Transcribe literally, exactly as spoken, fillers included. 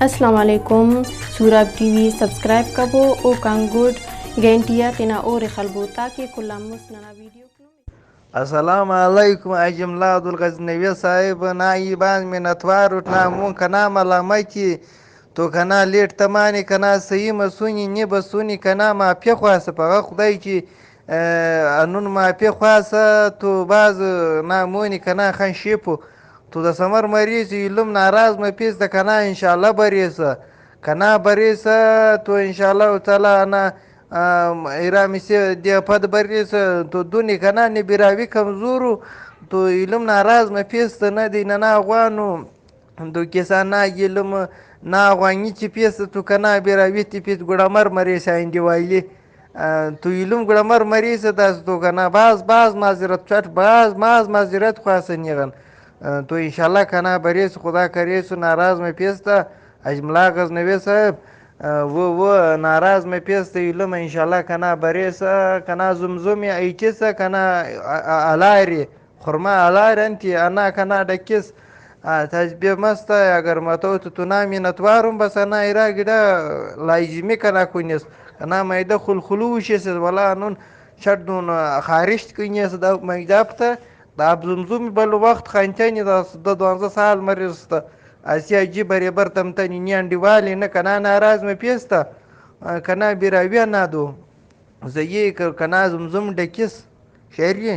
السلام علیکم، سوراب ٹی وی سبسکرائب کبو، اوکان گڈ گھنٹی آ تینا ہورے خلبو تاکہ کل آن مست ننا ویڈیوک نمے۔ السلام علیکم، اجملہ عبدالغزنوی صاحب، نا ای بھاز منت وار اٹ، نا مون کنا ملامہ کے تو کنا لیٹ تمانے، کنا صحیح مسونی، نی بسونی، کنا مافیہ خواہسہ پغہ خدائی ٹی، آ، ہندن مافیہ خواہسہ تو بھاز نا مونی کنا خن شیپو۔ تو داسہ امر مریسہ، ایلم ناراض مفیس تہ کنا انشاءاللہ بریسہ۔ کنا بریسہ تو انشاءاللہ تعالی ہندا، آ، ارا مسہ دے پد بریسہ تو دن کنا نی براہوئی کمزور ءُ تو ایلم ناراض مفیس تہ نہ دی ننا غوانو۔ تو کسا نا ایلم نا غوانگی چی پیس تو کنا براہوئی تفیس گڑا امر مریسہ آئندہ والی۔ آ، تو ایلم گڑا امر مریسہ داسہ تو کنا بھاز بھاز معذرت چٹ، بھاز بھاز معذرت خواہسہ نی غان۔ آ، تو انشاءاللہ کنا بریسہ، خدا کریسہ ناراض مفیس تہ اجملہ غزنوی صاحب۔ آ، وہ، وہ ناراض مفیس تہ ایلم انشاءاللہ کنا بریسہ، کنا زمزم ایٹسہ، کنا، آ، آ، الارے۔ خرما الار انت ہندا کنا ڈکس، آ، تسبیح مس تہ، اگر متو تو تنا منت وار اُن بس، ہندا ارا گڑا لازمی کنا کنس۔ کنا معدہ خلخلو شیسس، ولا ہندن چٹ دہن خارشت کنیس دا معدہ آک تہ، دا آب زمزم بھلو وخت خنچنی، دا دہ دوانزہ سال مریس تہ، اسہ عجیب بریبر تمتنی، نی انڈیوالے نہ کنا ناراض مفیس تہ، آ، کنا براہوئی ہندا دو زیے کہ کنا زمزم ڈکس شری۔